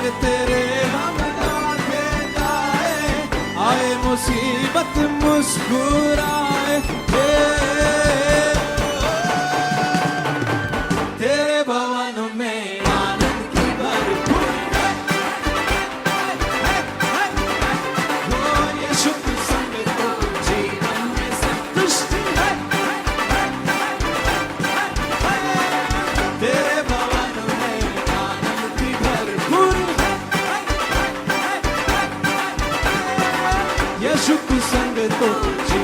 संग तेरे हम गाते गाए, आए मुसीबत मुस्कुराए। हे, तेरे भवन में आनंद की भरपूर है। ओ यीशु के संग तो जीवन में संतुष्टि है। तेरे भवन में आनंद की भरपूर है। यीशु के संग तो जीवन